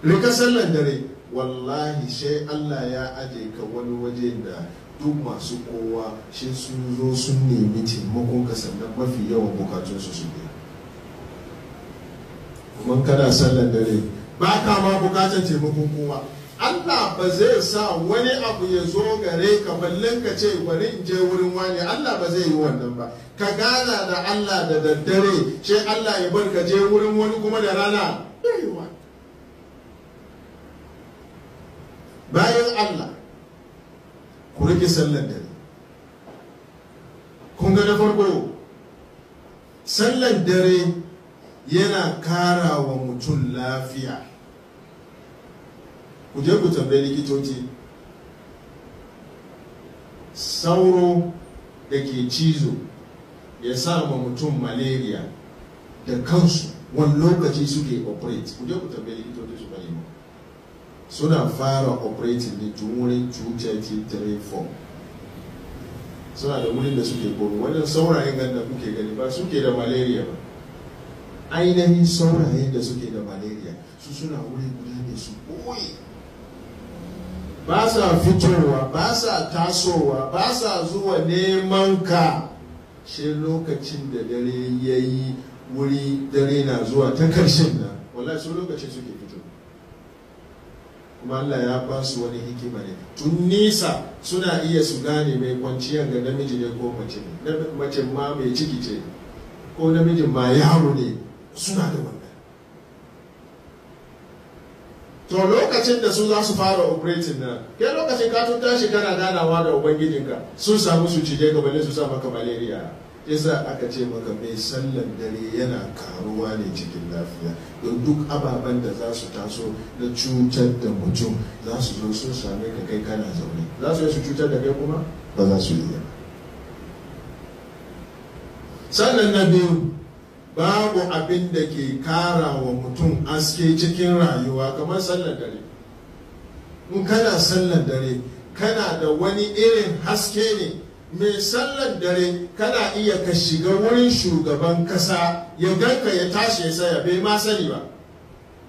Rika sallan dare, wallahi sai Allah ya aje ka wani waje da duk masu kowa shi sun zo sun nemi taimakon ka, sannan mafi yawan bukatunsu su biya. Kuma kana sallan dare ba ka ma bukatar taimakon kowa. Allah ba zai sa wani abu ya zo gare ka ballin ka ce bari in je wurin wani, Allah ba zai yi wannan ba. Ka gana da Allah da daddare, sai Allah ya bar ka je wurin wani kuma da rana. Bayan Allah, ku rike sallan dare. Kun ga na farko, sallan dare yana kara wa mutum lafiya. Ku je ku tambayi likitoci, sauro da ke cizo ya sa ma mutum malaria da kansu wani lokaci suke operate. Ku je ku tambayi likitoci su bari mu. Suna fara operating ne tun wurin 2:30, 3, 4. Suna da wurin da suke komi. Wannan saurayen gan da kuke gani ba suke da malaria ba. Ainihin saurayen da suke da malaria su suna wuri guda ne su koyi. Ba sa fitowa, ba sa tasowa, ba sa zuwa neman ka. Shi lokacin da dare ya yi wuri, dare na zuwa ta karshen nan, wallahi su lokacin suke fito. Kuma Allah ya ba su wani hikima ne. Tun nisa suna iya su gane mai kwanciyar ga namiji ne ko mace ne. Mace ma mai ciki ce, ko namijin ma yaro ne, suna da wannan. To lokacin da su za su fara operating nan, kai lokacin ka tun tashi kana ganawa da ubangijinka, sun samu su cije ka balle su sa maka malaria. Yasa aka ce maka mai sallan dare yana karuwa ne cikin lafiya, don duk ababen da za su taso na cutar da mutum za su zo sun same ka kai kana zaune. Za su yi su cutar da kai kuma ba za su iya. Sannan na biyu, babu abin da ke kara wa mutum aske cikin rayuwa kamar sallar dare. In kana sallar dare, kana da wani irin haske ne. Mai sallar dare kana iya ka shiga wurin shugaban kasa ya ganka ya tashi ya saya bai ma sani ba.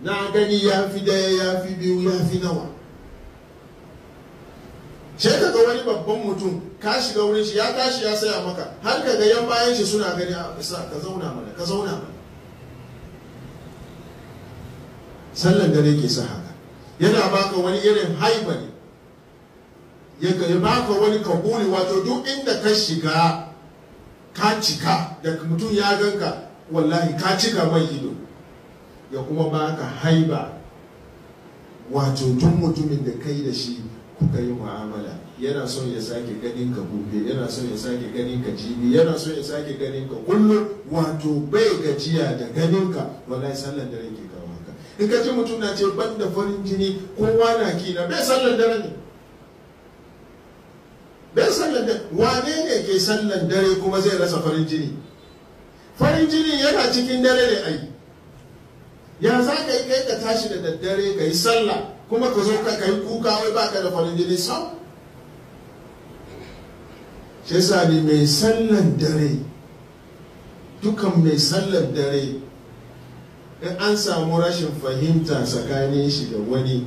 Na gani ya fi daya, ya fi biyu, ya fi nawa. Sai ka ga wani babban mutum ka shiga wurin shi ya tashi ya saya maka, har ka ga yan bayan shi suna gani, a bisa ka zauna mana, ka zauna mana. Sallar dare ke sa haka. Yana baka wani irin haiba ne, ya baka wani kabuli, wato duk inda ka shiga ka cika, da mutum ya ganka wallahi ka cika mai ido. Ya kuma baka haiba, wato duk mutumin da kai da shi kuka yi mu'amala, yana son ya sake ganin ka gobe, yana son ya sake ganin ka jibi, yana son ya sake ganin ka kullum, wato bai gajiya da ganin ka. Wallahi sallar dare ke kawo haka. In ka ji mutum na ce ban da farin jini, kowa na kina, bai sallar dare ne. Bai sallar dare. Wane ne ke sallar dare kuma zai rasa farin jini? Farin jini yana cikin dare ne ai. Ya za ka yi kai ka tashi da daddare ka yi sallah kuma ka zo ka yi kuka wai baka da farin jini sau? Shi yasa ne mai sallan dare, dukan mai sallan dare, in an samu rashin fahimta tsakanin shi da wani,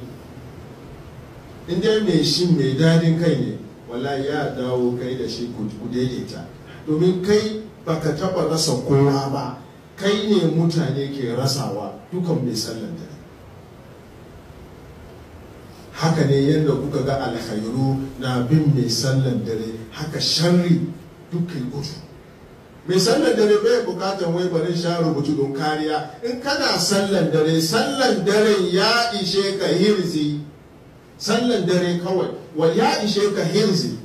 in dai mai shi mai dadin kai ne, wallahi ya dawo kai da shi ku daidaita. Domin kai baka taba rasa kowa ba, kai ne mutane ke rasawa, dukan mai sallan dare. Haka ne yadda kuka ga alkhairu na bin mai sallan dare, haka sharri dukkan gudu. Mai sallan dare bai bukatan wai bari sha rubutu don kariya. In kana sallan dare, sallan dare ya ishe ka hirzi. Sallan dare kawai wa ya ishe ka hirzi.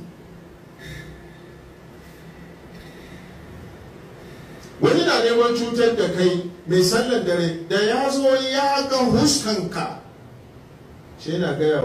Wani na neman cutar da kai, mai sallan dare da ya zo ya ga huskanka, shi yana gaya